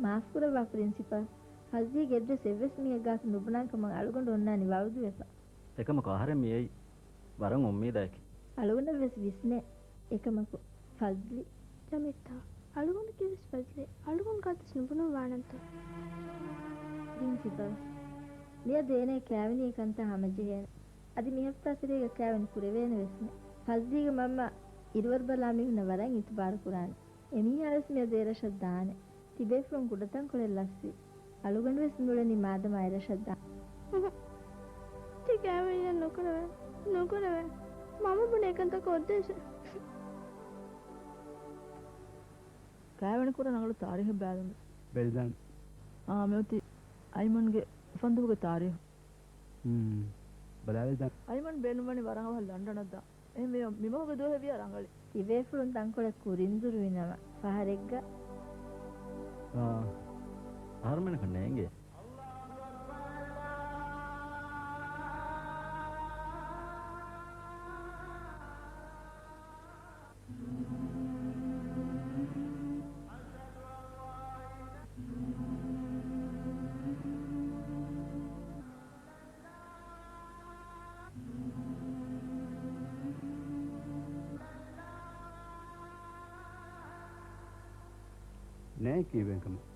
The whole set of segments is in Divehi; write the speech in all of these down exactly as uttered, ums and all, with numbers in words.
މާފުކުރައްވާ ޕްރިންސިޕަލް. ފަޒްލީގެ އެޑްރެސް އެއްވެސް މީހެއް ގާތު ނުބުނާކަމަށް އަޅުގަނޑު އޮންނާނީ ވަޢުދުވެފަ. އެކަމަކު އަހަރެން މިއައީ ވަރަށް އުއްމީދާއެކި. އަޅުގަނޑަށްވެސް ވިސްނޭ. އެކަމަކު ފަޒްލީ. ޖަމިއްތާ، އަޅުގަނޑަކީވެސް ފަޒްލީ. އަޅުގަނޑު ގާތުވެސް ނުބުނުއްވާނަންތޯ؟ ޕްރިންސިޕަލް. މިއަދު އޭނަ ކައިވެނީ ކަންތައް ހަމަޖެހޭނެ. އަދި މި ހަފްތާ ތެރޭގަ ކައިވެނި ކުރެވޭނެ ވެސްމެ. ފަޒްލީގެ މަންމަ އިރުވަރު ބަލާ މީހުންނަށް ވަރަށް އިތުބާރު ކުރާނެ. އެމީހާވެސް މިއަދު އެރަށަށް ދާނެ. ތިބޭފުޅުން ކުޑަތަންކޮޅެއް ލަސްވި. އަޅުގަނޑުވެސް މިއުޅެނީ މާދަމާ އެރަށަށް ދާން. ހުހު. ތި ކައިވެނިއެއް ނުކުރެވޭ. ނުކުރެވޭ. މަންމަ ބުނޭ އެކަންތަކަށް އުއްދޭށޭ. ކައިވެނި ކުރާ ރަނގަޅު ތާރީހެއް ބަލަން. ބެލިދާނެ. އާ، މިއޮތީ އައިމަންގެ އުފަންދުވަހުގެ ތާރީހު. ހުން. ބަލާލަދާނެ. އައިމަން ބޭނުންވަނީ ވަރަށް އަވަހަށް ލަންޑަނަށް ދާން. އެހެންވެ، މިމަހުގެ ދުވަހެއް ވިޔާ ރަނގަޅި. ތިބޭފުޅުން ތަންކޮޅެއް ކުރިން ދުރުވިނަމަ ފަހަރެއްގަ. އާ، އަހަރުމެނަކަށް ނޭނގޭ. ނޭ ކީއްވެ ކަމެއް؟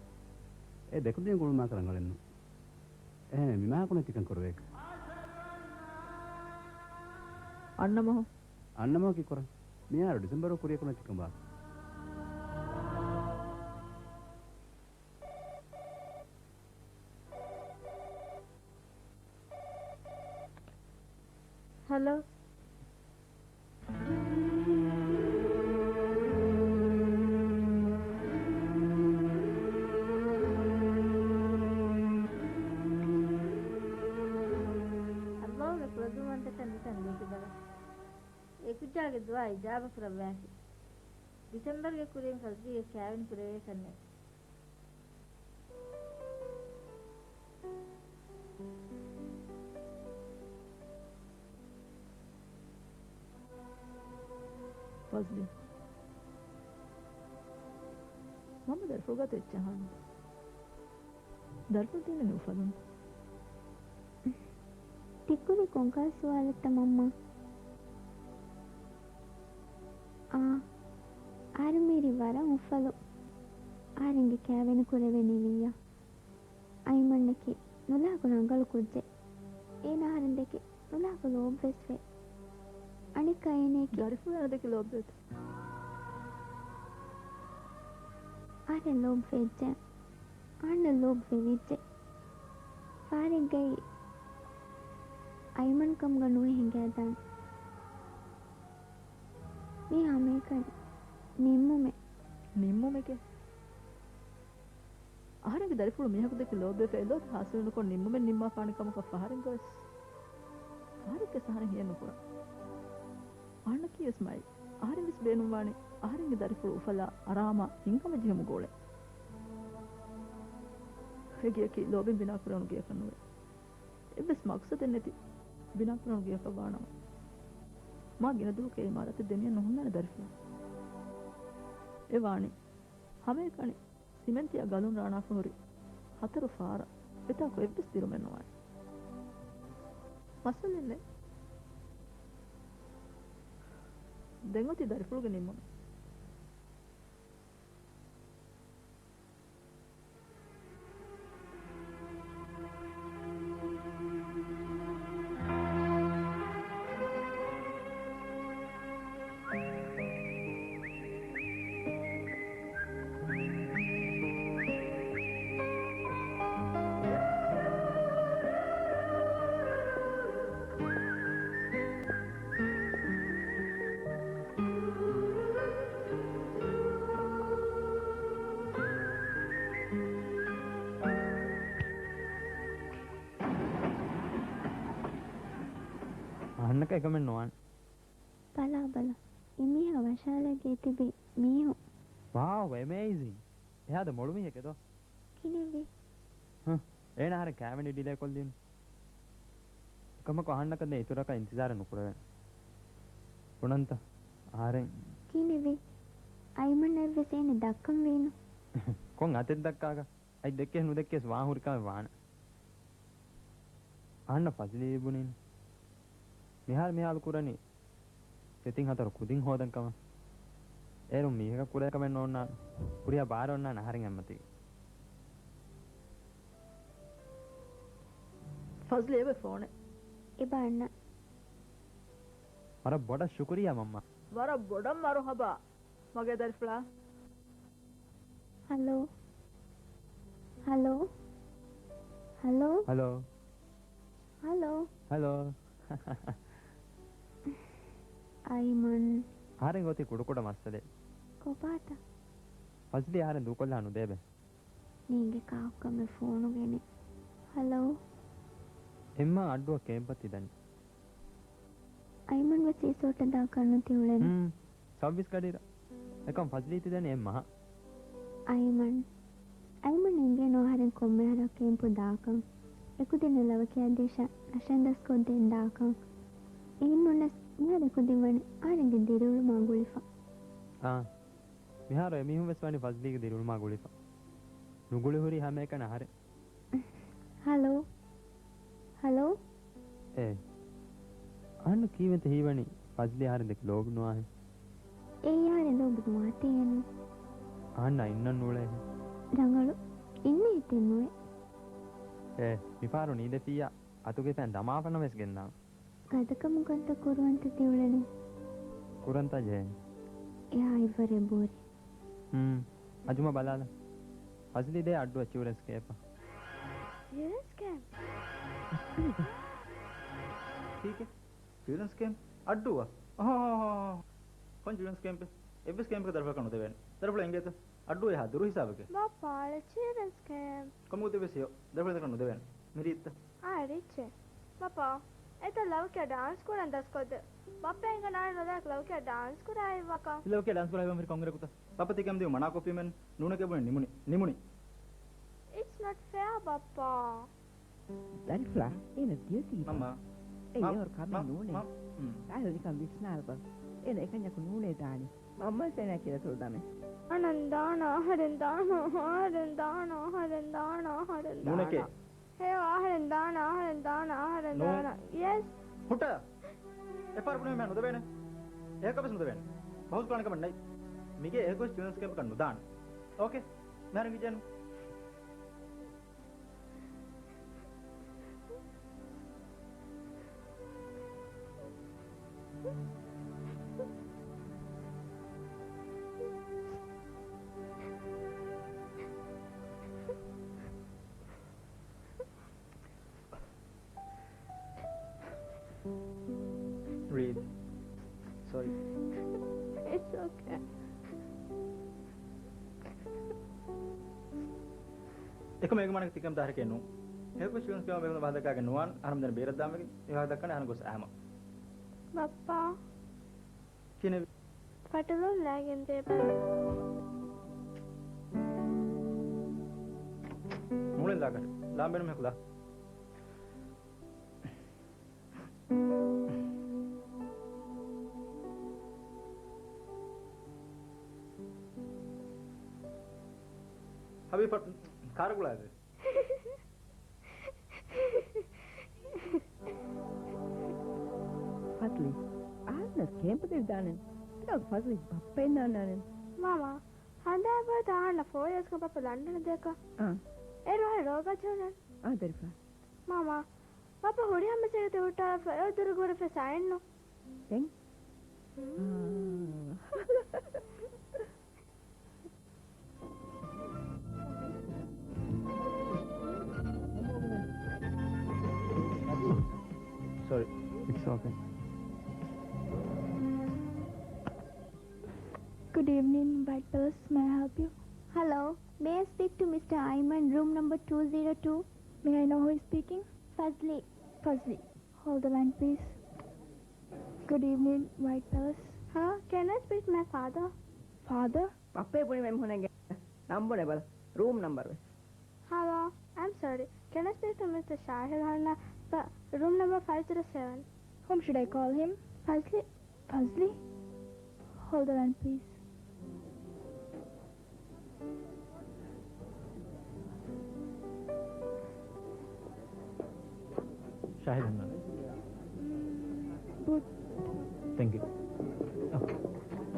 އެ ދެކުދިން ގުޅުމާކަށް ރަނގަޅެއްނު. އެހެން މިމާކު ނެތިކަން ކުރެވޭކަށް. އަންނަ މަހު. އަންނަ މަހު ކީއްކުރަން؟ މިހާރު ޑިސެމްބަރު ކުރިއަކު ނެތިކަން ވާ. ހަލޯ. ﷲ ގެ ފުރަތަމަ ވަންތަކަން ނިކަން ލިޔެކިބަލަ. އެކުއްޖާގެ ދުޢާ އިޖާބަ ކުރައްވާތި. ޑިސެމްބަރުގެ ކުރިން ފަޒްލީގެ ކައިވެނި ކުރެވޭކަށް ނެތް. ފަޒްލީ. މަންމަ ދަރިފުޅު ގާތު އެއްޗެއް އަހާނެ. ދަރިފުޅު ދީނީ އުފަލުން. ތިކުރީ ކޮންކަހަލަ ސުވާލެއްތަ މަންމާ؟ އާ، އަހަރެން މިހިރީ ވަރަށް އުފަލުން. އަހަރެންގެ ކައިވެނި ކުރެވެނީ ވިއްޔާ. އައިމަންއަކީ ނުލާކު ރަނގަޅު ކުއްޖެއް. އޭނަ އަހަރެން ދެކެ ނުލާކު ލޯބިވެސް ވޭ. އަނެއްކާ އޭނައަކީ. ދަރިފުޅު އޭނަ ދެކެ ލޯބިވޭތަ؟ އަހަރެން ލޯބިވެއްޖެ. އަހަންނަށް ލޯބިވެވިއްޖެ. ފަހަރެއްގައި އައިމަން ކަމުގަ ނުވެ ހިނގައިދާނެ. މީ ހަމައެކަނި ނިންމުމެއް. ނިންމުމެކޭ. އަހަރެންގެ ދަރިފުޅު މީހަކު ދެކެ ލޯބިވެފަ އެ ލޯބި ހާސިލުނުކޮށް ނިންމުމެއް ނިންމާފާނެ ކަމަކަށް ފަހަރެއްގަވެސް ފަހަރެއްގެ ސަހަރެއް ހިޔެއް ނުކުރާ. އަހަންނަކީވެސް މައި. އަހަރެންވެސް ބޭނުންވާނީ އަހަރެންގެ ދަރިފުޅު އުފަލާ އަރާމާ ހިތްހަމަޖެހުމުގެ އުޅެން. އެ ގެއަކީ ލޯބިން ބިނާކުރެވުނު ގެއަކަށް ނުވޭ. އެއްވެސް މަގްސަދެއް ނެތި ބިނާކުރެވުނު ގެއަކަށް ވާނަމަ، މާ ގިނަ ދުވަހަކު އެ އިމާރާތެއް ދެމިޔަ ނުހުންނާނެ ދަރިފުޅު. އެ ވާނީ ހަމައެކަނި ސިމެންތިއާ ގަލުން ރާނާފަ ހުރި ހަތަރު ފާރަށް. އެތާކު އެއްވެސް ދިރުމެއް ނުވާނެ. މައްސަލައެއް ނެތް. ދެން އޮތީ ދަރިފުޅުގެ ނިންމުމެއް. އަހަންނަކަށް އެކަމެއް ނުވާނެ. ބަލާބަލަ، އެމީހާ ވަށާލައިގެން ތިބި މީހުން. ވާއު، އެމޭޒިން! އެހާދަ މޮޅު މީހެކޭ ދޯ. ކިހިނެއްވީ؟ ހަ، އޭނަ އަހަރެން ކައިވެނި ޑިލޭ ކޮށްލީނު. އެކަމަކު އަހަންނަކަށް ދެން އިތުރަކަށް އިންތިޒާރެއް ނުކުރެވޭނެ. ބުނަންތަ؟ އަހަރެން. ކިހިނެއްވީ؟ އައިމަންއަށްވެސް އޭނަ ދައްކަން ވީނު. ކޮން އަތެއް ދައްކާކަށް؟ އަތް ދެއްކޭ ނުދެއްކޭސް ވާން ހުރި ކަމެއް ވާނެ. އަހަންނަށް ފަޒްލީ ބުނީ. މިހާރު މިހާލު ކުރަނީ ސެތިން ހަތަރު ކުދިން ހޯދަން ކަމަށް. އޭރުން މީހަކަށް ކުރޭ ކަމެއް ނޯންނާނެ. ހުރިހާ ބާރެއް އޮންނާނެ އަހަރެން އެއްމަތީގަ. ފަޒްލީ އެބަ ފޯނެއް. އެބަ އަންނަ. ވަރަށް ބޮޑަށް ޝުކުރިއްޔާ މަންމާ. ވަރަށް ބޮޑަށް މަރުހަބާ. މަގޭ ދަރިފުޅާ. ހަލޯ. ހަލޯ. ހަލޯ. ހަލޯ. ހަލޯ. ހަލޯ. އައިމަން. އަހަރެން އޮތީ ކުޑަކުޑަ މައްސަލައެއް. ކޮބާތަ؟ ފަޒްލީ އަހަރެން ދޫކޮށްލާ ނުދޭބެ. ނޭނގެ ކާކުކަމެއް ފޯނުގައި. ހަލޯ. އެއްމާ އައްޑުއަށް ކޭމްޕަށް ތި ދަނީ. އައިމަން ވެސް ރިސޯޓަށް ދާކަށް ނުތި އުޅެނީ. ހުން، ސައުވީސް ގަޑިއިރަށް. އެކަމް ފަޒްލީ ތި ދަނީ އެއްމަހަށް. އައިމަން. އައިމަން އެނގޭނު އަހަރެން ކޮންމެ އަހަރަކު ކޭމްޕު ދާކަން. އެކުދިންނަށް ލަވަ ކިޔާދޭށާ ނަޝަން ދަސްކޮށްދޭން ދާކަން. އެހެންނޫނަސް މިހާރު އެކުދިން ވަނީ އަހަރެންގެ ދިރިއުޅުމާ ގުޅިފަ. އާ. މިހާރު އެމީހުން ވެސް ވަނީ ފަޒްލީގެ ދިރިއުޅުމާ ގުޅިފަ. ނުގުޅި ހުރީ ހަމައެކަނި އަހަރެން. ހަލޯ. ހަލޯ. އޭ. އަހަންނަށް ކީއްވެތަ ހީވަނީ ފަޒްލީ އަހަރެން ދެކެ ލޯބި ނުވާހެން؟ އޭ އަހަރެން ލޯބި ނުވާތީ އެން. އަހަންނަށް އިންނަން ނޫޅޭހެން. ރަނގަޅު. އިންނައްތަ ނުވޭ. އޭ، މިފަހަރު ނީދެފިއްޔާ އަތުގެ ފޭން ދަމާފަނަ ވެސް ގެންދާން. ގަދަކަމުގަންތަ ކުރުވަންތަ ތިއުޅެނީ؟ ކުރަންތާ ޖެހޭނެ. އެއާ އެއްވަރެއް ބޯރި. ހުން. އަޖުމަ ބަލާލަ. ފަޒްލީ ދޭ އައްޑު އަށް ޗިލްޑްރެންސް ކޭމްޕަށް. ޗިލްޑްރެންސް ކޭމްޕް؟ ކީކޭ؟ ޗިލްޑްރެންސް ކޭމްޕް؟ އައްޑޫއަށް؟ އަހަ، އަހަ، އަހަ، އަހަ. ކޮން ޗިލްޑްރެންސް ކޭމްޕެއް؟ އެއްވެސް ކޭމްޕަކަށް ދަރިފުޅަކަށް ނުދެވޭނެ. ދަރިފުޅަށް އިނގޭތަ؟ އައްޑޫ އެހާ ދުރު ހިސާބެކޭ. ބާ ޕާޅެ ޗިލްޑްރެންސް ކޭމްޕް. ކޮންމެ ގޮތެއް ވެސް ހެޔޮ. ދަރިފުޅަށް ދަރިފުޅަކަށް ނުދެވޭނެ. މިރީތަ؟ އާ، ރީއްޗެ. ބަޕާ، އެތަ ލަވަކިޔާ ޑާންސް ކުރަން ދަސްކޮށްދެ. ބައްޕަ އެނގަ ނާން ނުލާކަ ލަވަކިޔާ ޑާންސް ކުރާއިވާކަ. ލަވަކިޔާ ޑާންސް ކުރާއިވާ މިރި ކޮންގެރަކުތަ؟ ބައްޕަ ތިކަމް ދިޔު މަނާކޮށްފީމެން ނޫނެކޭ ބުނި ނިމުނި. ނިމުނި. It's not fair, ބައްޕާ. ދަރިފުޅާ، އޭނަ ދިޔަތީ. މަންމާ. އެ މަ-، އެހޮރު ކަމެއް މަ-، ނޫނޭ. މަ-، މް. ރާހިލް ނިކަން ވިސްނާލަބަ. އޭނަ އެކަންޏަކު ނޫނޭ ދާނީ. މަންމާ ސޭނާ ކިޔަތުރު ދަމެ. އަނަން ދާނަ އަހަރެން ދާނަ އަހަރެން ދާނަ އަހަރެން ދާނަ އަހަރެން ނޫނެކޭ. ދާނަ. ހެޔޮ އަހަރެން ދާނަ އަހަރެން ދާނަ އަހަރެން ނޫ-، ދާނަ. ޔެސް. ހުއްޓާ. އެއްފަހަރު ބުނީމަ ނުދެވޭނެ. އެހެން ކަމެއް ނުދެވޭނެ. ބަހުސް ކުރާނެ ކަމެއް ނެތް. މިގޭ އެހެން ކޮށް ޗިލްޑްރެންސް ކޭމްޕަކަށް ނުދާނެ. އޯކޭ. މިހާރު އިނގިއްޖެން. Breathe. Sorry. It's okay. އެކަމަކު އޭގެ މާނައަކީ ތިކަން ދާހަރެކޭ ނޫން. ހެޔޮކޮށް ޗިލްޑްރެންސް ކޭމްޕަށް މިކަން ވާހަކަ ދައްކާގެން ނުވާން. އަހަރެން މިދަނީ ބޭރަށް ދާންވެގެން. މި ވާހަކަ ދައްކާނީ އަހަރެން ގޮސް އައިމަ. ބައްޕާ. ކިހިނެއް؟ ފަޓަލުން ލައިގެން ދޭބަ. މޫޅެން ލާގަނޑު. ލާން ބޭނުމެއް ހުލާ. ހަބީބް ކާރަށް ގުޅާލެވޭ. ފަޒްލީ، އަހަންނަށް ކޭމްޕަށް ދެވިދާނެ. ތިކަން ފަޒްލީ ބައްޕަ އިންނާނެ. މާމާ، ހަނދާން ބަހައްޓާ އަހަންނަށް ފޯ އިޔާސްގެ ބައްޕަ ލަންޑަނަށް ދިޔަކަން. އާ. އޭރު އަހަރެން ރޯގާ ޖެހުނަން. އާ، ދަރިފުޅާ. މާމާ، ބައްޕަ ހުރިހާ މަސައްކަތެއް ހުއްޓާފަ އެ ދުރު ގުރެފަ ސައިންނު. ދެން؟ މް. އާ. Sorry. It's okay. Good evening, White Palace. May I help you? Hello. May I speak to Mister Ayman, room number two zero two? May I know who is speaking? Fazli. Fazli. Hold the line, please. Good evening, White Palace. Hello, can I speak to my father? Father? ބައްޕަ ބުނި މެން ހުނެގެން ނަންބުނެ ބަލަ. ރޫމް ނަންބަރު ވެސް. Hello, I'm sorry. Can I speak to Mister Shahil Harna, room number five zero seven? Whom should I call him? Fazli. Fazli? Hold the line, please. ޝާހިދް ހަންނާން. ތެންކް ޔޫ.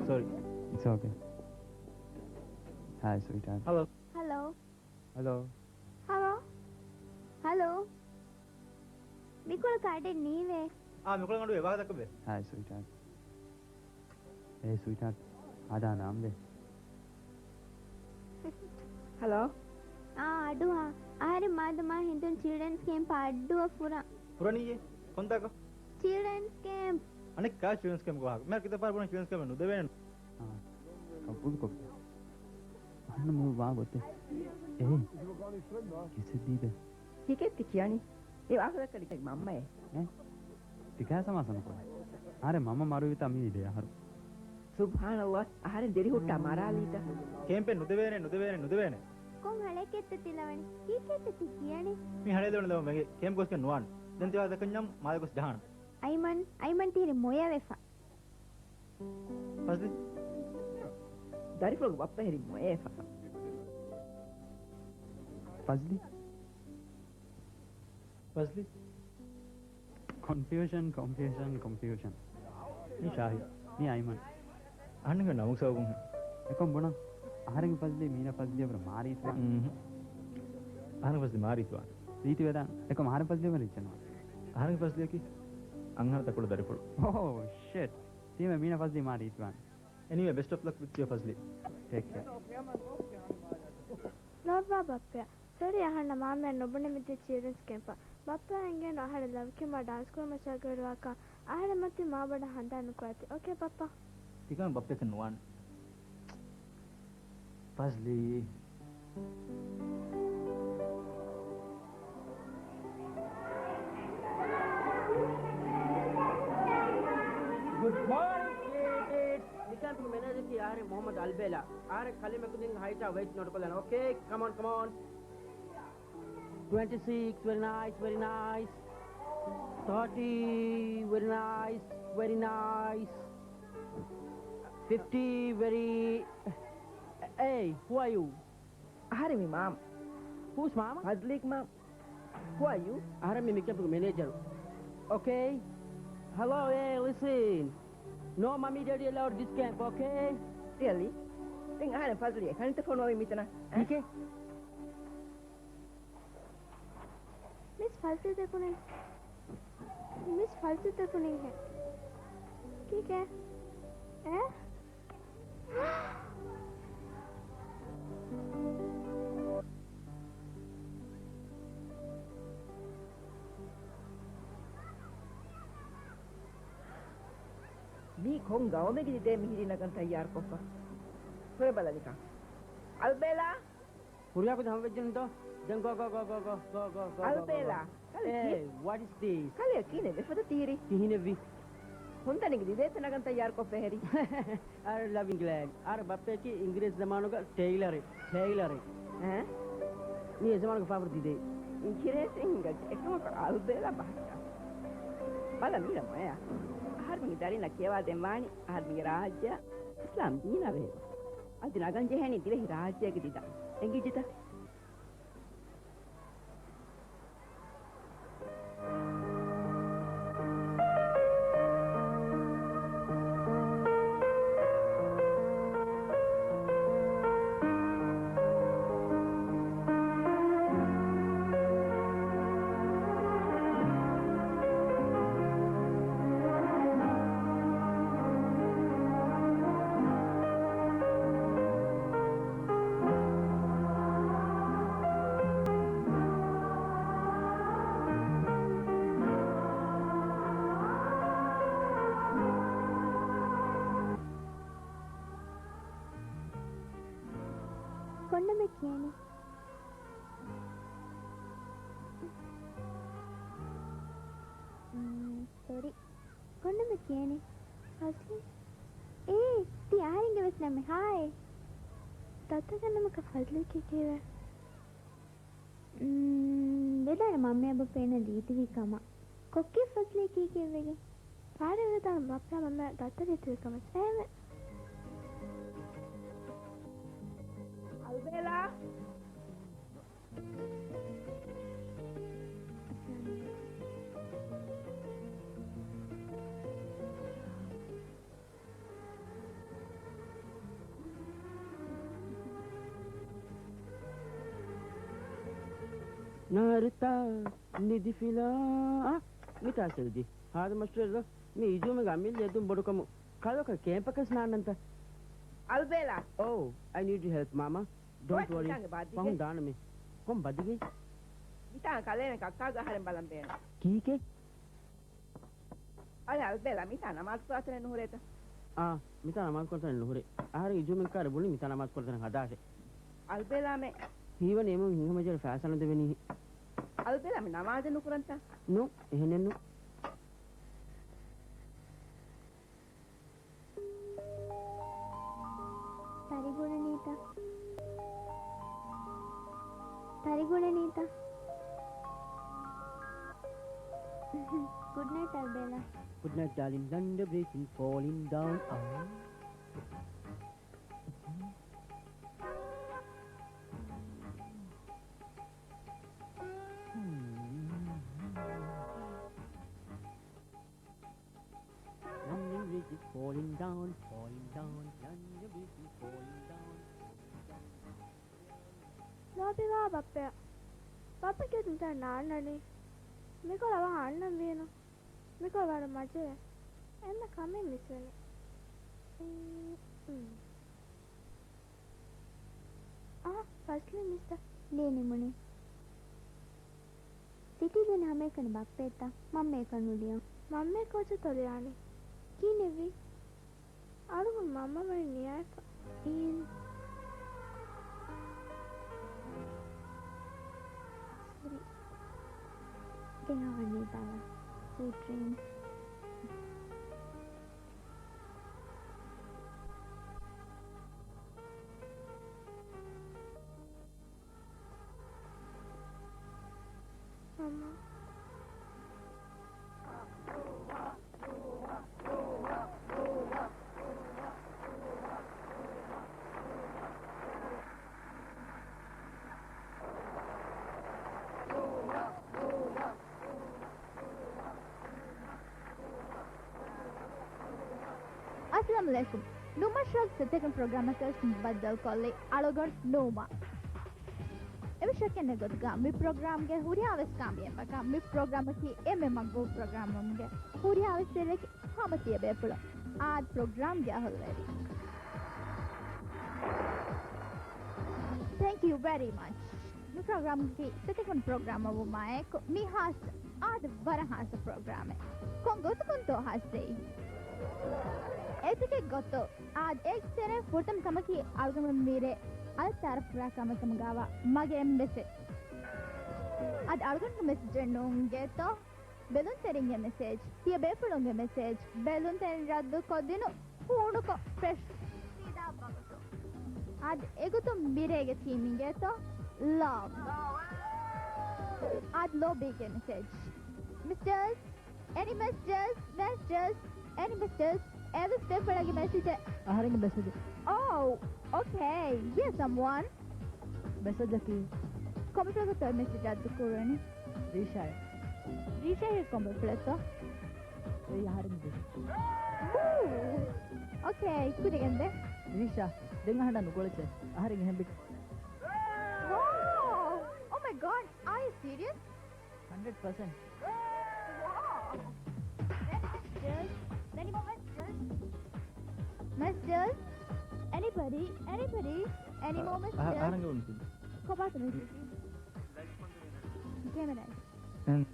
ސޯރީ. It's okay. Hi, sweetheart. ހަލޯ. ހަލޯ. ހަލޯ. ހަލޯ. ހަލޯ. މިކޮޅަށް ކާޑެއް ނީވޭ. އާ، މިކޮޅަށް އަޑު އެބަ ދައްކަބެ. Hi, sweetheart. އޭ ސްވީޓްހާޓް، ހަދާ ނާންބެ. ހަލޯ. އާ، އަޑުއާ. އަހަރެން މާދަމާ ހިނދުން ޗިލްޑްރެންސް ކޭމްޕަށް އައްޑޫއަށް ފުރަން. ފުރަނީއޭ؟ ކޮންތާކަށް؟ ޗިލްޑްރެންސް ކޭމްޕް. އަނެއްކާ ޗިލްޑްރެންސް ކޭމްޕް ގޮހާ؟ މިހާރު ކިތައް ފަހަރު ބުނަން ޗިލްޑްރެންސް ކޭމްޕް ނުދެވޭނެ. އާ، ގަބޫލުކޮށް. އަހަންނަށް މި ވާ ގޮތެއް. އޭ، ކިސެއް ދީބެ. ތިކެއް ތި ކިޔަނީ؟ މި ވާހަކަ ދައްކަނީ މަންމައޭ. އޭ؟ ތިކާ ސަމާސަ ނުކުރޭ. އަހަރެން މަންމަ މަރުވިތާ މީ ދެ އަހަރު. ސުބްޙާނަﷲ، އަހަރެން ދިރިހުއްޓާ މަރާލީތަ؟ ކޭމްޕެއް ނުދެވޭނެ، ނުދެވޭނެ، ނުދެވޭނެ. ކޮން ހަޅޭކެއްތަ ތި ލަވަނީ؟ ކީކޭތަ ތި ކިޔަނީ؟ މި ހަޅޭ ލެވުނު ލަވަން މެގޭ ކޭމްޕް ގޮސްގެން ނުވާން. ދެން ތި ވާ ދައްކަންޏާ މާލެ ގޮސް ޖަހާނަން. އައިމަން، އައިމަން ތިހިރި މޮޔަވެފަ. ފަޒްލީ. ދަރިފުޅުގެ ބައްޕަ ހެރި މޮޔަވެފަ. ފަޒްލީ. ފަޒްލީ. ކޮންފިއުޝަން، ކޮންފިއުޝަން، ކޮންފިއުޝަން. މީ ޝާހިދް. މީ އައިމަން. އަހަންނަށް ނަމު ސަބަބުން. އެކަން ބުނަން. އަހަރެންގެ ފަޒްލީ މީނަ ފަޒްލީ އަބަރ މާރީ ތުވާ. އުންހު. އަހަރެންގެ ފަޒްލީ މާރީ ތުވާ. ރީތި ވެދާން. އެކަމް އަހަރެން ފަޒްލީ އަބަރ ރީތި ނުވާ. އަހަރެންގެ ފަޒްލީއަކީ އަންހަރަތަ ކުޑަ ދަރިފުޅު. އޯ، ޝިޓް. ތީމެ މީނަ ފަޒްލީ މާ ރީތިވާން. އެނީވޭ، ބެސްޓް އޮފް ލަކް ވިތް ޔޫ ފަޒްލީ. ޓޭކް ކެއާ. ލޯބިވާ ބައްޕަޔާ. ސޮރީ އަހަންނަށް މާމަޔަށް ނުބުނެމެ ދިޔަ ޗިލްޑްރެންސް ކޭމްޕަށް. ބައްޕަޔަށް އެނގޭނު އަހަރެން ލަވް ކިޔުމާ ޑާންސް ކުރުމަށް ޝައްގަރުވާކަން. އަހަރެން މަތިން މާބޮޑަށް ހަނދާން ނުކުރާތި. އޯކޭ ބައްޕަ. ތިކަމެއް ބައްޕަޔަކަށް ނުވާނެ. ފަޒްލީ. ގުޑް މޯނިން ކިޑްސް. މިކޭމްޕްގެ މެނޭޖަރަކީ އަހަރެން މުހައްމަދު އަލްބޭލާ. އަހަރެން ކަލޭމެން ކުދިން ހައިޓާ ވެއިޓް ނޯޓުކޮށްލާނެ. އޯކޭ، ކަމޯން، ކަމޯން. Twenty-six, very nice, very nice. Thirty, very nice, very nice. Fifty, very. Hey, who are you? އަހަރެން މި މާމަ. Who's މާމަ? ފަޒްލީގެ މާމަ. Who are you? އަހަރެން މި މިކޭމްޕްގެ މެނޭޖަރު. Okay. Hello, hey, listen. No mommy daddy allowed this camp, okay? Really? ދެން އަހަރެން ފަޒްލީ އެކަނިތަ ފޮނުވަވީ މިތަނަށް؟ އަ؟ ކީކޭ؟ މިސް ފަޒްލީ ދެކުނިން، މިސް ފަޒްލީ ދެކުނިންހޭ. ކީކޭ؟ އޭ؟ މީ ކޮން ގައުމެއްގެ ދިދޭ މިހިރީ ނަގަން ތައްޔާރުކޮށްފަ؟ ހުރެބަލަ ނިކަން. އަލްބޭލާ! ހުރިހާ ކުދި ހަމަވެއްޖެން ދޯ. ދެން ގޯ، ގޯ، ގޯ. އަލްބޭލާ، ކަލޭ އޭ، ކި-، what is this? ކަލޭ ކިހިނެއް ވެފަދަ ތީރި؟ ކިހިނެއްވީ؟ ހުންދަނީގެ ދިދޭތަ ނަގަން ތައްޔާރުކޮށްފަ ހެރި. އަރ ލަވިން ގްލޭޑް. އަރ ބައްޕަޔަކީ އިނގިރޭސި ޒަމާނުގަ ޓެއިލަރެއް. ޓެއިލަރެއް. އެ؟ މީ އެ ޒަމާނުގެ ފާފަރު ދިދޭ. އިނގިރޭސި ހިނގައްޖެ. އެކަމަކު އަލްބޭލާ ބަހައްޓާ. ބަލަ މީރަ މޮޔަ. އަހަރުމެންގެ ދަރިންނަށް ކިޔަވާދޭން ވާނީ އަހަރުމެންގެ ރާއްޖެއަށް އިސްލާމް ދީނާ ބޭރު. އަދި ނަގަން ޖެހޭނީ ދިވެހި ރާއްޖޭގެ ދިދަ. އެނގިއްޖެތަ؟ ކޮންނަމެ ކިޔަނީ؟ އުން، ސޮރީ. ކޮންނަމެ ކިޔަނީ؟ ފަޒްލީ. އޭ، ތީ އަހަރެންގެ ވެސް ނަމެއް. ހާއި. ދައްތަގެ ނަމަކަށް ފަޒްލީ ކީ ކީވެ؟ އުން، ވެދާނެ މަންމަޔާ ބައްޕަ އޭނަ ރީތިވީ ކަމަށް. ކޮއްކޭ ފަޒްލީ ކީކޭ ވެގެން؟ ފާރެއް ވެދާނެ ބައްޕަޔާ މަންމަޔާ ދައްތަ ރީތިވީ ކަމަށް. އެހެންވެ. އަލްބޭލާ. ނާރުތާ ނިދިފިލާ. އާ، މިތާ ސެލްޖި. ހާދަ މަޝްވަރާ. މި އިޖޫމެގެ އަމިއްލަ އެދުން ބޮޑުކަމު. ކަލޯކަ ކޭމްޕަކަސް ނާންނަންތަ؟ އަލްބޭލާ. އޯ، I need your help, މާމާ. ޑޯންޓް ވަރީ. މިތާނގެ ބަދިގެ. ފަހުން ދާނަމޭ. ކޮން ބަދިގެ؟ މިތާ ކަލޭމެ ކައްކާގެ އަހަރެން ބަލަން ބޭނުން. ކީކޭ؟ އަދި އަލްބޭލާ މިތާ ނަމާދު ކުރާތަނެއް ނުހުރޭތަ؟ އާ، މިތާ ނަމާދު ކުރާތަނެއް ނުހުރޭ. އަހަރެން އިޖޫމެން ކާރެ ބުނި މިތާ ނަމާދު ކުރާތަނެއް ހަދާށޭ. އަލްބޭލާމެ. ހީވަނީ އެމުން ހިނގަމަޖެހޭ ފައިސާ ނުދެވެނީ. އަލްބޭލާ މި ނަމާދެއް ނުކުރަންތަ؟ ނޫ، އެހެނެއް ނޫ. ތަރި ގުޅެނީތަ؟ ތަރި ގުޅެނީތަ؟ ގުޑް ނައިޓް އަލްބޭލާ. ގުޑް ނައިޓް ޑާލިން. ލަންޑަ ބްރޭކިން ފޯލިން ޑައުން. London Bridge is falling down, falling down. London Bridge is falling down, falling down. ލޯބިވާ ބައްޕަ. ބައްޕަ ކީއްތަ ނާންނަނީ؟ މިކޮޅަށް ވަހަށް އަންނަން ވީނު. މިކޮޅު ވަރަށް މަޖެއް. އެންމެ ކަމެއް މިސްވެނީ. އި، އު. އާ، ފަޒްލީ މިސްތަ؟ ލޭ ނިމުނީ. ސިޓީގެ ހަމައެކަނި ބައްޕައެއްތަ؟ މަންމައެކަނި ނުލިޔަން. މަންމައެކަށް ތޯ ލިޔާނީ؟ ކިހިނެއްވީ؟ އަޅުގަނޑު މަންމަ ވަނީ ނިޔާއެކަ. އިން. ސޮރީ. ދެން އަވަނީ ދާ. ސްވީޓް ޑްރީމްސް. މަންމަ. އައްސަލާމު ޢަލައިކުމް. ނޫމާ ޝޯގެ ސެތޭކަން ޕްރޮގްރާމަކަށް ބައްދަލުކޮށްލި އަޅުގަނޑު ނޫމާ. އެވަށަކެއް ގޮތުގަ މި ޕްރޮގްރާމްގެ ހުރިހާވެސް ކާމިޔާބަކަށް މި ޕްރޮގްރާމަކީ އެންމެ މަގްބޫލް ޕްރޮގްރާމް ވުމުގެ ހުރިހާވެސް އެއްލެކި ހަމަ ތިޔަބޭފުޅުން. އާދެ، ޕްރޮގްރާމްގެ އަހުލުވެރިން. Thank you very much. މި ޕްރޮގްރާމްގެ ސެތޭކަން ޕްރޮގްރާމަށް ވުމާއެކު މީ ހާއްސަ، އާދެ، ވަރަށް ހާއްސަ ޕްރޮގްރާމެއް. ކޮން ގޮތަކުންތޯ ހާއްސައީ؟ އެތަކެއް ގޮތަށް. އާދެ، އޭގެ ތެރެއިން ފުރަތަމަ ކަމަކީ އަޅުގަނޑުމެން މިރޭ އަލި ތައާރަފް ކުރާ ކަމެއް ކަމުގައިވާ މަގޭ މެސެޖް. އަދި އަޅުގަނޑުގެ މެސެޖެއް ނޫން ގޭތޯ. ބެލުންތެރިންގެ މެސެޖް، ތިޔަބޭފުޅުންގެ މެސެޖް، ބެލުންތެރިން ރައްދުކޮށް ދިނުން، ހޫނުކޮށް ފްރެޝް ސީދާ ވަގުތު. އަދި އެގޮތުން މިރޭގެ ތީމް އިނގޭތޯ ލަވް. އަދި ލޯބީގެ މެސެޖް. މިސްޓަރސް، އެނީ މެސެޖަސް؟ މެސެޖަސް؟ އެނީ މެސެޖަސް؟ އެވެސް ބޭފުޅެއްގެ މެސެޖެއް. އަހަރެންގެ މެސެޖެއް. އޯ، އޯކޭ. ހިޔާ ސަމްވަން. މެސެޖަކީ؟ ކޮމްޕިއުޓަރގަ އޮތް މެސެޖް ރައްދު ކުރުވަނީ. ރީޝާއޭ. ރީޝާ ކޮންބޮޑު ފުޅެއްތޯ؟ އެއީ އަހަރެންގެ ބޭފުޅެއް. އޫ. އޯކޭ، ކުދިގެންދެ. ރީޝާ، ދެން އަހަންނަށް ނުކޮޅެއްޗޭ. އަހަރެން އެހެން ބިޓް. ވާ! Oh my God, are you serious? ހަންޑްރެޑް ޕަސެންޓް. ވާ! އެނީ މެސެޖަސް؟ އެނީ މޯ މެސެޖަސް؟ މެސެޖަސް؟ އެނީބަޑީ؟ އެނީބަޑީ؟ އެނީ މޯ މެސެޖަސް؟ އަހަރެންގެ ވަންތިން. ކޮބާތަ މެސެޖަކީ؟ ކެމެރާ. ކެމެރާ.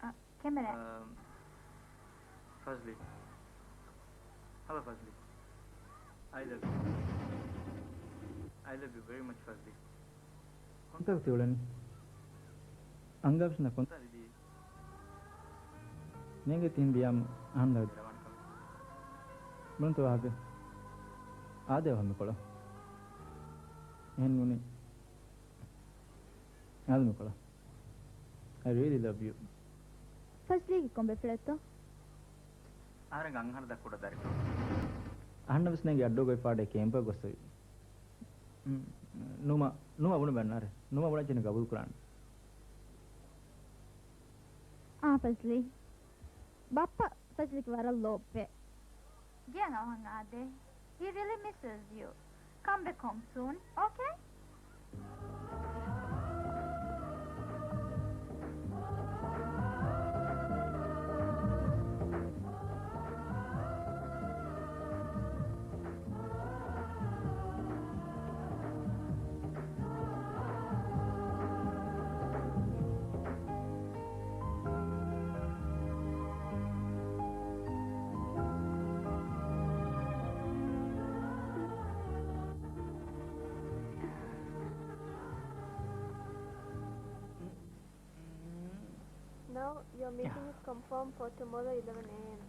އަ، ކެމެރާ. އަ، ފަޒްލީ. Hello, ފަޒްލީ. I love you. I love you very much, ފަޒްލީ. ކޮންތާކު ތިއުޅެނީ؟ އަންގާވެސްނަ ކޮންތާ ލިބީ؟ ނޭނގޭ ތިހެން ބިޔާމު އަހަން ލަވަދި. ބުނަންތަ ވާހަކަ؟ އާދޭ ވަހަ މިކޮޅަށް. އެހެން ނޫނީ. އާދޭ މިކޮޅަށް. I really love you. ފަޒްލީގެ ކޮންބޮޑު ފުޅެއްތޯ؟ އަހަރެން އަންހަނަ ދަށް ކުޑަ ދަރިފުޅު. އަހަންނަށް ވެސް ނޭނގެ އައްޑޫގައި ފާޑޭ ކޭމްޕަށް ގޮއްސެވި. ނުމަ، ނުމަ ބުނި ބަންނާރެ. ނުމަ ބުނަން ޗިން ގަބޫލު ކުރާނެ. އާ، ފަޒްލީ. ބައްޕަ ފަޒްލީގެ ވަރަށް ލޯބިވޭ. ގެއަށް އަވަހަށް އާދޭ. He really misses you. Come back home soon, okay? Your meeting is confirmed for tomorrow eleven a.m.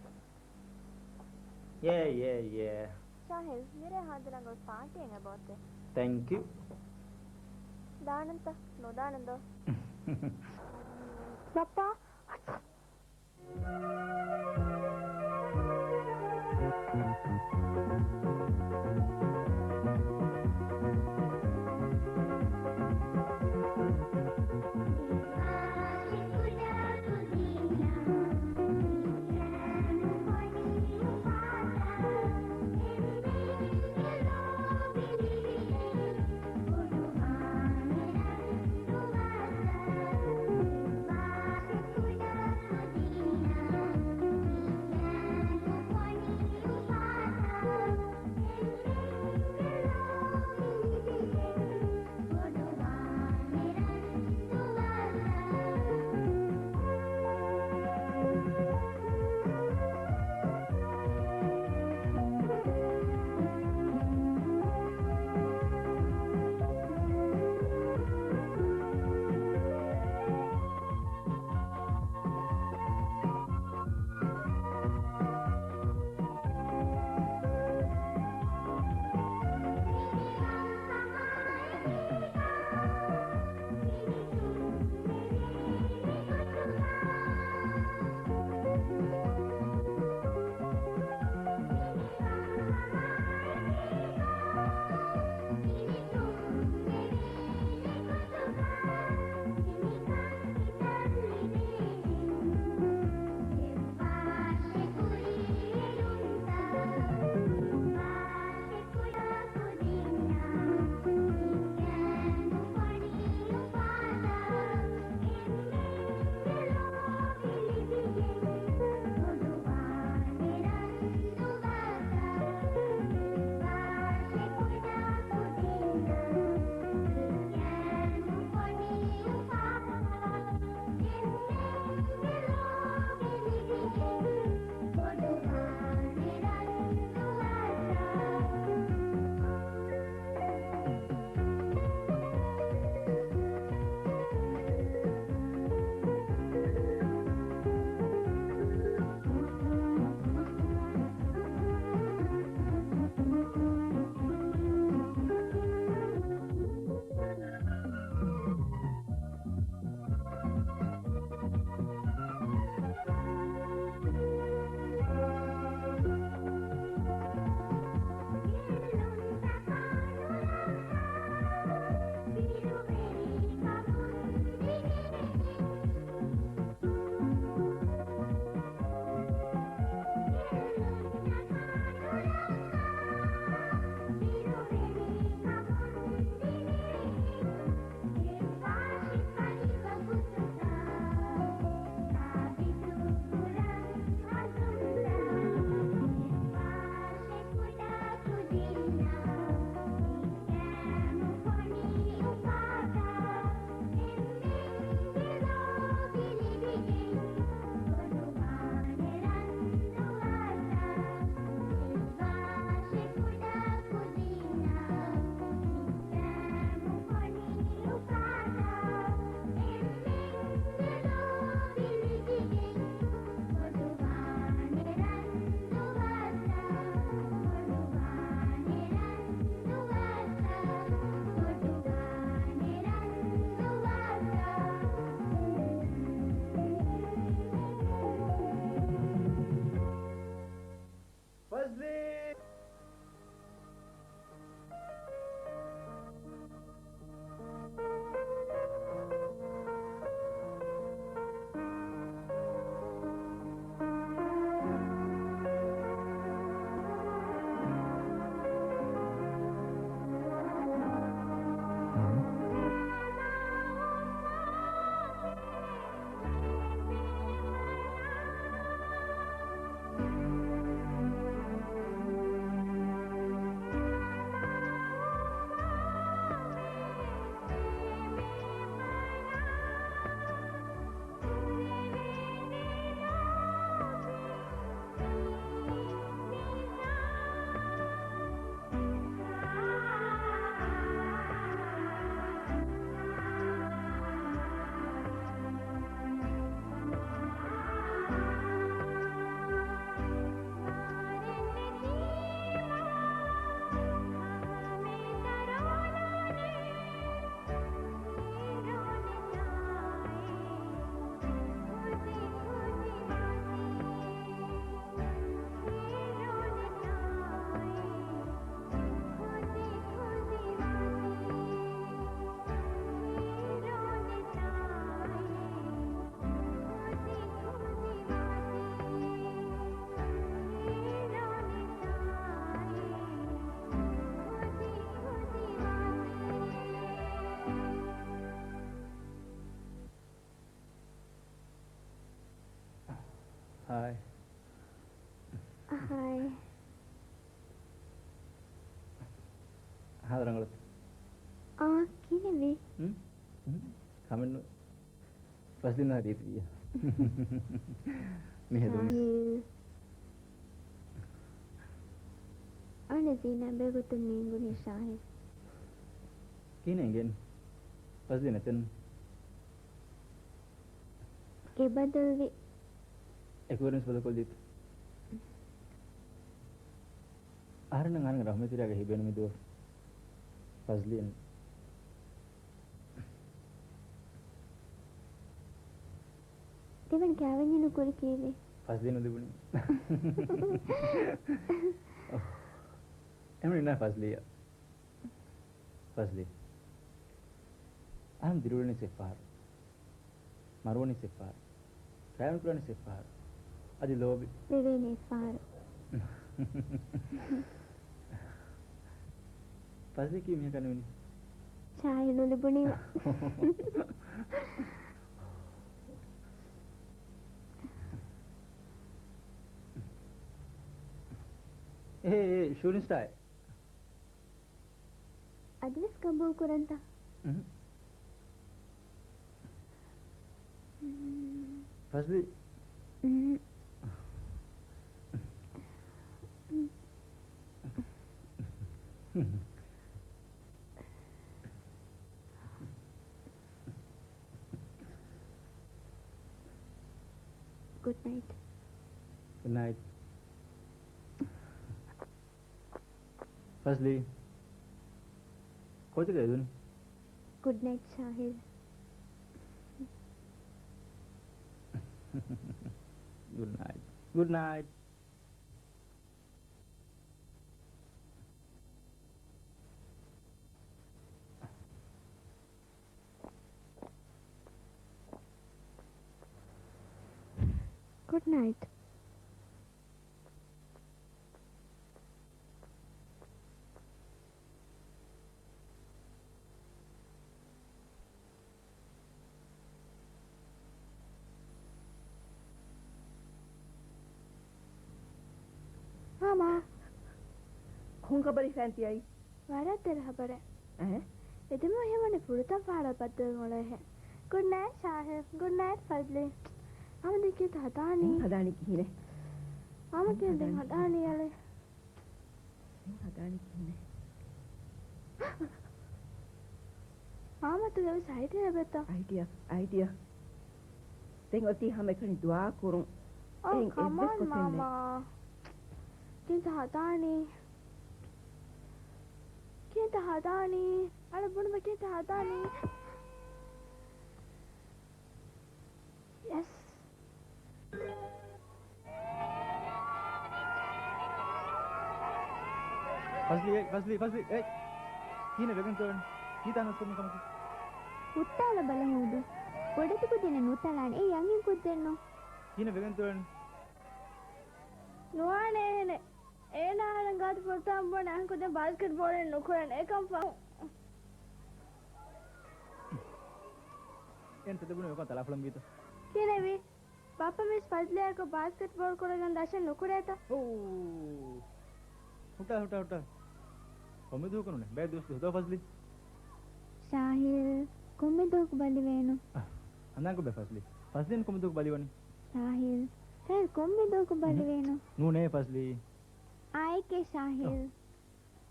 Yeah, yeah, yeah. ޝާހިލް، މިރޭ ހާދަ ރަނގަޅު ޕާޓީއެއް އެބައޮތޭ. Thank you. ދާނަންތަ؟ ނުދާނަން ދޯ؟ ބައްޕާ. ހާއި. ހާއި. ހާދަ ރަނގަޅުތަ؟ އާ، ކިހިނެއްވީ؟ ހުން؟ ހުން؟ ކަމެއްނު. ފަޒްލީނާ ރީތިވިއްޔާ. މި ހެދުން. ޝާހިލް. އަނެއް ޒީނާ ބެގޮތުން ނޭނގުނީ ޝާހިލް. ކިހިނެއް އެނގޭނެ؟ ފަޒްލީ ނެތެން. އެ ބަދަލުވި. އެކުވެރިންސް ބަދަލުކޮށްލީތަ؟ އަހަރެންނަށް އަހަރެންގެ ރަހުމަތްތެރިޔާގެ ހިބޭނު މިދުވަހު ފަޒްލީން. ދެވަނަ ކާވެންޏެއް ނުކުރި ކީއްވެ؟ ފަޒްލީ ނުލިބުނީ. އެހެން ނާ ފަޒްލީއަށް. ފަޒްލީ. އަހަން ދިރިއުޅެނީ ސެއްފަހަރު. މަރުވަނީ ސެއްފަހަރު. ކާވެނި ކުރާނީ ސެއްފަހަރު. އަދި ލޯބި. ދެވޭނެ އެއްފަހަރު. ފަޒްލީ ކީ މީހަކާ ނުވިނީ؟ ޝާހިލް ނުލިބުނީމަ. އޭ، އޭ، ޝޫޓިން ސްޓާރ. އަދިވެސް ގަބޫލު ކުރަންތަ؟ އުނހު. ފަޒްލީ. އުނހު. ގުޑް ނައިޓް. ގުޑް ނައިޓް. ފަޒްލީ، ކޯޗަކަށް އެދުނީ؟ ގުޑް ނައިޓް، ޝާހިލް. ގުޑް ނައިޓް. ގުޑް ނައިޓް. ގުޑް ނައިޓް. މާމާ. ކޮން ޚަބަރެއް ހިފައިން ތިއައީ؟ ވަރަށް ދެރަ ޚަބަރެއް. އެހެން؟ އެދެމީހުން ހެވަނީ ފުރަތަމަ ފަހަރަށް ބައްދަލު މޮޅަށް. ގުޑް ނައިޓް ޝާހިލް. ގުޑް ނައިޓް ފަޒްލީ. މާމަ ދެން ކީއްތަ ހަދާނީ؟ ދެން ހަދާނީ ކިހިނެއް؟ މާމަ ދެން ކިހިނެއް؟ ހަދާނީ އަލެ. ދެން ހަދާނީ ކިހިނެއް؟ މާމަ ތު އެވެސް އައިޑިއާ އެބަތަ؟ އައިޑިއާ، އައިޑިއާ. ދެން އޮތީ ހަމައެކަނި ދުޢާ ކުރުން. އޯ، އެއްވެސް ކަމާން ގޮތެއް ނެތް. މާމާ. ކިހިނެއްތަ ހަދާނީ؟ ކިހިނެއްތަ ހަދާނީ؟ އަޅަ ބުނުމަ ކިހިނެއްތަ ހަދާނީ؟ ޔެސް. ފަޒްލީ، އޭ، ފަޒްލީ، ފަޒްލީ، އޭ. ކިހިނެއް ވެގެންތޯ އެން؟ ކީތާ ނަސްކޮށް މިކަމަކީ؟ ހުއްޓާލަބަލަ ހޫދު. ބޮޑެތި ކުދިންނެއް ނުތަޅާނެ. އެއީ އަންހެން ކުއްޖެއްނު. ކިހިނެއް ވެގެންތޯ އެން؟ ނުވާނެ އެހެނެއް. އޭނާ އަހަރެން ގާތު ފުރަތަމަ ބުނަނީ އަހަން ކުދިން ބާސްކެޓް ބޯޅައެއް ނުކުޅެން. އެކަން ފަހުން. އެން ތެދެބުނު އެކަން ތަޅާފޮޅަން ވީތަ؟ ކިހިނެއްވީ؟ ބައްޕަ މިސް ފަޒްލިއާއެކު ބާސްކެޓް ބޯޅަ ކުޅެގެން ދަށަށް ނުކުޅޭތަ؟ އޯ. ހުއްޓާ، ހުއްޓާ، ހުއްޓާ. ކޮންމެ ދުވަހަކު ނޫނޭ. ބައެއް ދުވަސް ހުދާ ފަޒްލި. ޝާހިލް، ކޮންމެ ދުވަހަކު ބަލިވޭނު. އަހް، ހަނދާންކޮށްބަ ފަޒްލި. ފަޒްލި ކޮންމެ ދުވަހަކު ބަލިވަނީ. ޝާހިލް، ޝާހިލް ކޮންމެ ދުވަހަކު ބަލިވޭނު. ނޫނޭ ފަޒްލި. އާއެކޭ ޝާހިލް.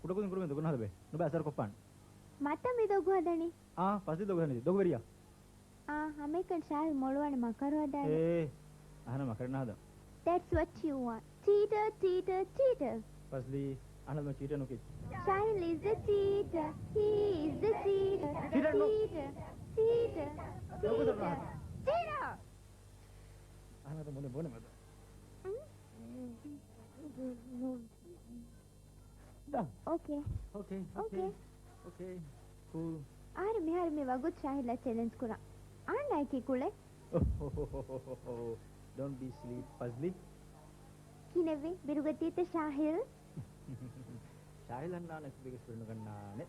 ކުޑަކުދިން ކުރުމެ ދޮގު ނަހަދަބޭ. ނުބަ އަސަރު ކޮށްފާނެ. މަތަ މި ދޮގު ހަދަނީ؟ އާ، ފަޒްލި ދޮގު ހަދަނީ. ދޮގުވެރިޔާ. އާ، ހަމައެކަނި ޝާހިލް މޮޅުވާނެ މަކަރު ހަދާލަ. އޭ، އަހަނަ މަކަރެއް ނަހަދަ. That's what you want. Cheater, cheater, cheater. ފަޒްލީ، އަހަނަ މަ ޗީޓަރ ނުކި. ޝާހިލް is the cheater. He is the cheater. ޗީޓަރ ނު. Cheater, cheater, ނުކު ސަރު cheater. ނަހަދަ. Cheater. އަހަނަ މޮނެ ބޯނެ މަދަ. އުން. އޯކޭ. އޯކޭ، އޯކޭ. އޯކޭ. އޯކޭ. ކޫލް. އަހަރެން މިހާރު މި ވަގުތު ޝާހިލްއަށް ޗެލެންޖް ކުރަން. އާންނާއެކީ ކުޅެ. ޑޯންޓް ބީ ސިލީ ފަޒްލި. ކިހިނެއްވީ؟ ބިރުގަތީތަ ޝާހިލް؟ ޝާހިލް އަންނާނެ ކުދިގެ ސުރެ ނުގަންނާނެ.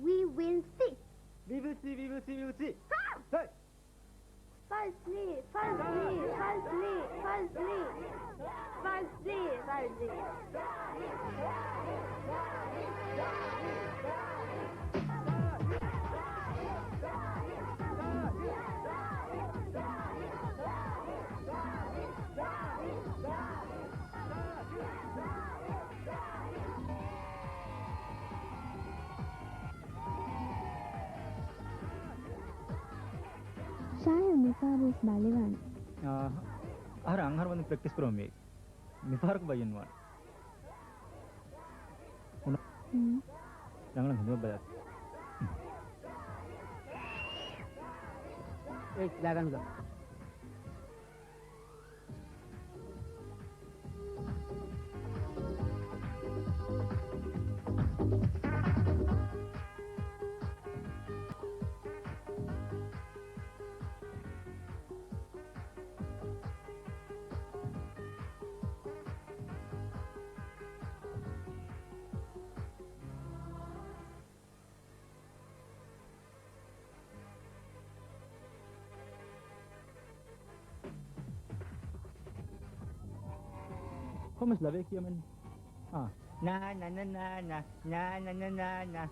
We will see. We will see, we will see, we will see. ހާ! ހޭ! ފަޒްލީ، ފަޒްލީ، ފަޒްލީ، ފަޒްލީ. ފަޒްލީ، ފަޒްލީ. ޝާހިލް މިފަހަރުވެސް ބަލިވާނެ. އާ، އަހަރެން އަންހަރު ބަންދުން ޕްރެކްޓިސް ކުރަމުން މި. މިފަހަރަކު ބައްޔެއް ނުވާނެ. ހުން. ރަނގަޅަށް ހިނދުމަށް ބަލާތި. އޭ، ލާގަންގަ. ކޮމެސް ލަވޭ ކިޔަމެން. އާ. ނާ، ނާ، ނާ.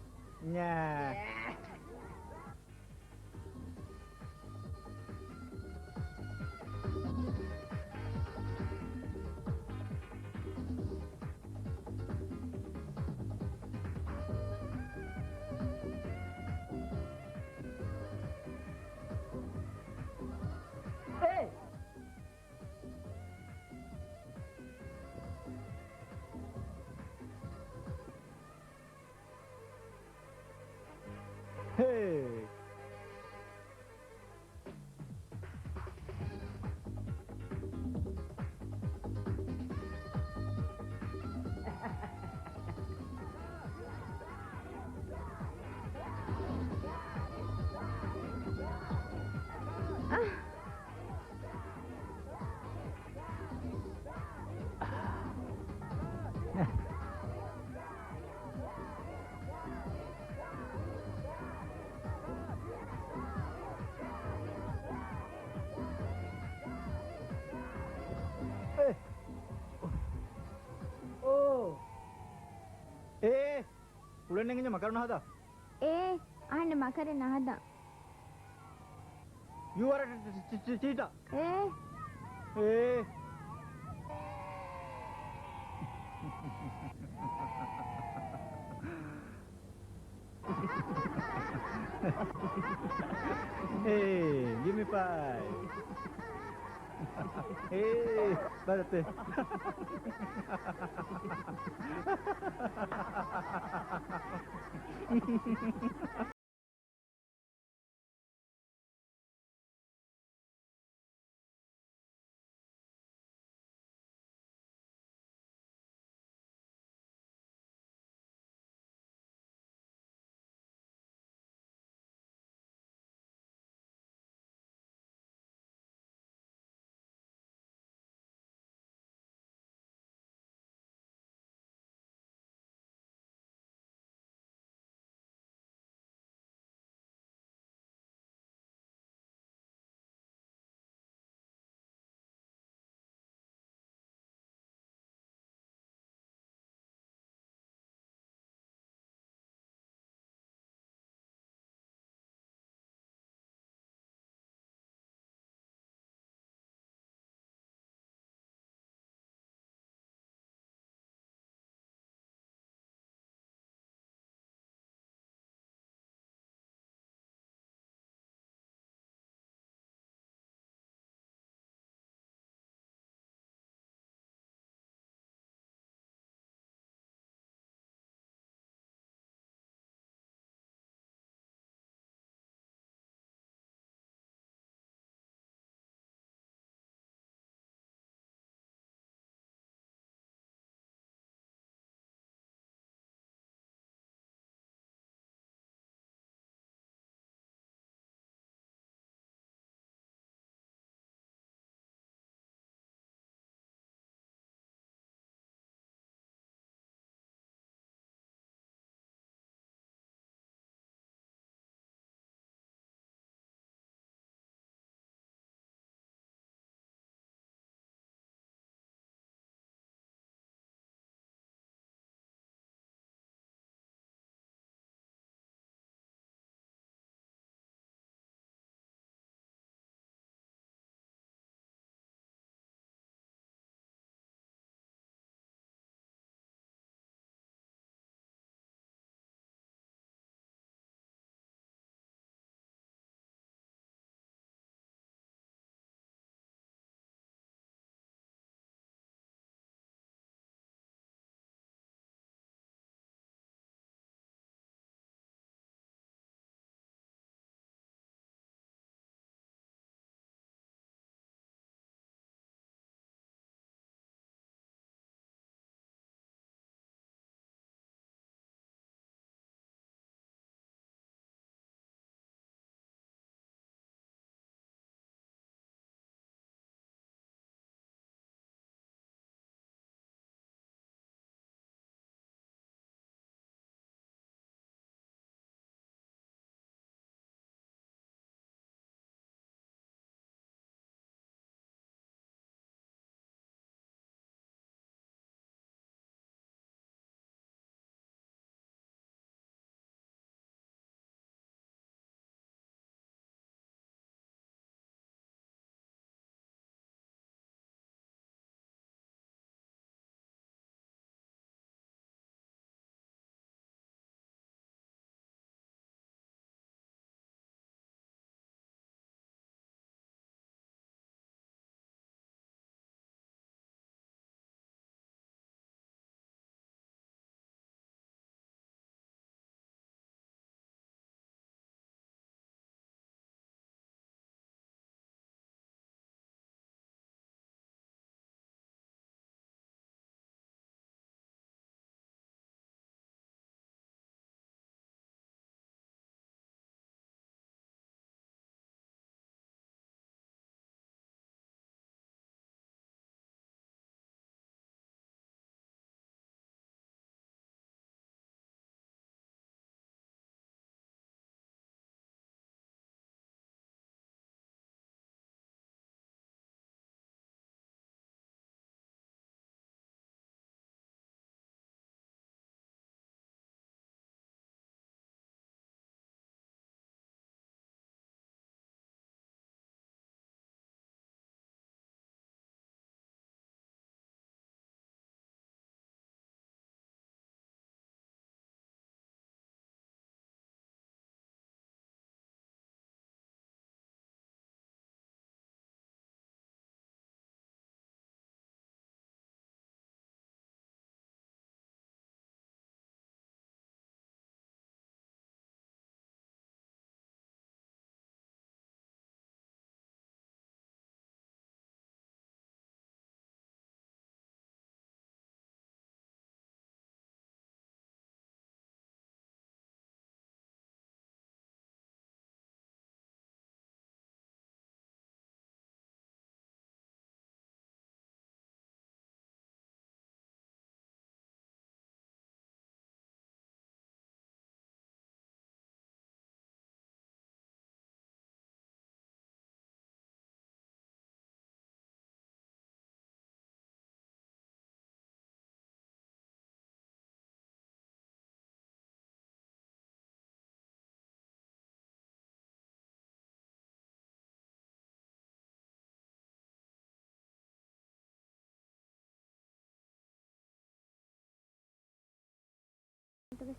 އޭ! ހޭ! އޭ. އޯ. އޭ. ކުޅެން ނެގިންޏަ މަކަރު ނަހަދާ. އޭ، އަހަންނެއް މަކަރެއް ނަހަދާ. You are a ch-, ch-, ch-, cheater. އޭ. އޭ. Hey, give me five. Hey, bárate.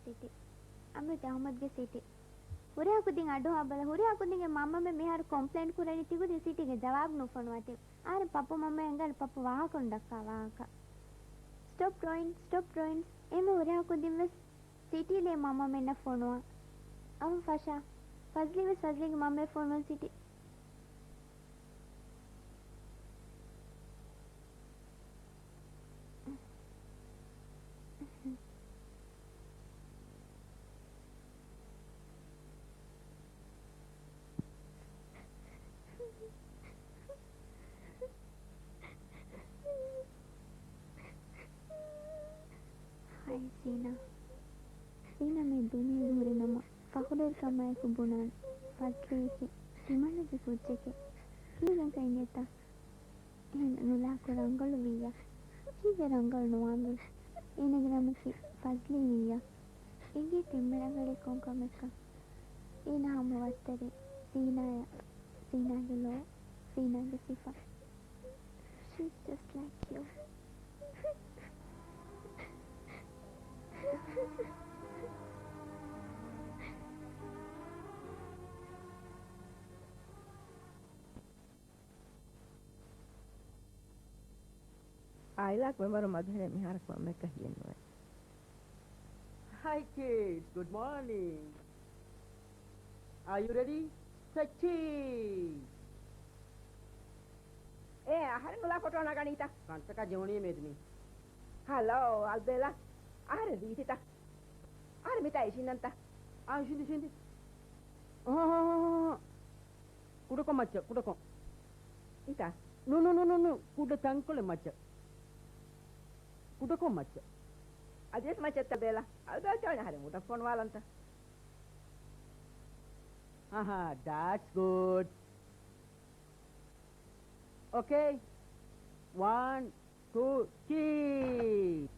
ސިޓީ. އަމިއްލަ އަޙްމަދުގެ ސިޓީ. ހުރިހާ ކުދިން އަޑުއަހާބަލަ. ހުރިހާ ކުދިންގެ މަންމަމެން މިހާރު ކޮމްޕްލެއިން ކުރަނީ ތިކުދިން ސިޓީގެ ޖަވާބު ނުފޮނުވާތީ. އަހަރެން ޕައްޕަ މަންމަ އެނގާނެ ޕައްޕަ ވާހަކަ ނުދައްކާ ވާހަކަ. ސްޓޮޕް ޑްރޯއިން، ސްޓޮޕް ޑްރޯއިން. އެންމެ ހުރިހާ ކުދިން ވެސް ސިޓީލޭ މަންމަމެންނަށް ފޮނުވާ. އަވަން ފަށާ. ފަޒްލީ ވެސް ފަޒްލީގެ މަންމަޔަށް ފޮނުވާ ސިޓީ. ހައި ސީނާ. ސީނާ މި ދުނިޔޭގަ ހުރި ނަމަ، ފަޚުރުވެރިކަމާއެކު ބުނާނެ ފަޒްލީއަކީ ތިމަންނަގެ ކުއްޖެކޭ. ކީއްވެގެންތަ އިނގޭތަ؟ އޭނަ ނުލާކު ރަނގަޅު ވިއްޔާ. ކީއްވެ ރަނގަޅު ނުވާންވީ؟ އޭނަގެ ނަމަކީ ފަޒްލީ ވިއްޔާ. އެނގޭތަ އެންމެ ރަނގަޅީ ކޮން ކަމެއްކަން؟ އޭނަ ހަމަ ވައްތަރެއް ސީނާޔާ. ސީނާގެ ލޯ، ސީނާގެ ސިފަ. She's just like you. އާއިލާގެ މެމްބަރު މަދުހެނެއް މިހާރަކު މަންމައެއްކަށް ހިއެއްނުވޭ. Hi kids, good morning. Are you ready? Set cheese. އޭ، އަހަރެން ނުލާ ފޮޓޯ ނަގަނީތަ؟ ކަންތަކާ ޖެހުނީ މޭދުމީ. ހަލޯ، އަލްބޭލާ. އަހަރެން ދީތިތަ؟ އަހަރެން މިތާ އިށީންނަންތަ؟ އާ، އިށީނދެ، އިށީނދެ. އާ، ކުޑަކޮށް މައްޗަށް، ކުޑަކޮށް. އިތާ؟ ނޫ، ނޫ، ނޫ، ނޫ، ނޫ. ކުޑަ ތަންކޮޅެއް މައްޗަށް. ކުޑަކޮށް މައްޗަށް. އަދިވެސް މައްޗަށްތަ ބޭލާ؟ އަލްބޭލާ އަހަރެން މުދަށް ފޮނުވާލަންތަ؟ އަހާ، that's good. Okay. One, two, three.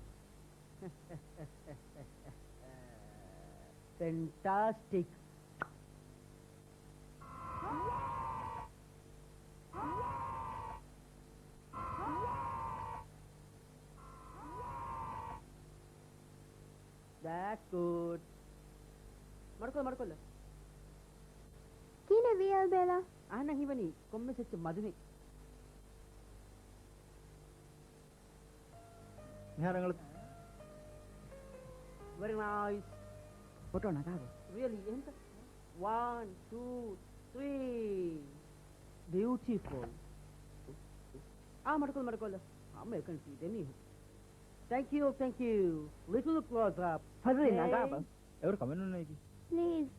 Fantastic. That's good. މަޑުކޮށް، މަޑުކޮށްލަ. ކިހިނެއް ވީ އަލްބޭލާ؟ އަހަންނަށް ހީވަނީ ކޮންމެސް އެއްޗެއް މަދުހެން. މިހާރު އަނގަޅު. Very nice. ފޮޓޯ ނަގާގޮ. Really, އެހެންތަ؟ One, two, three. Beautiful. އާ، މަޑުކޮށް، މަޑުކޮށް. ހަމަ އެކަން ތި ދެމީހުން. Thank you, thank you. Little close up. ފަޒްލީ ނަގާބަ. އެވަރު ކަމެއް ނޫން އޭގެ. ޕްލީޒް.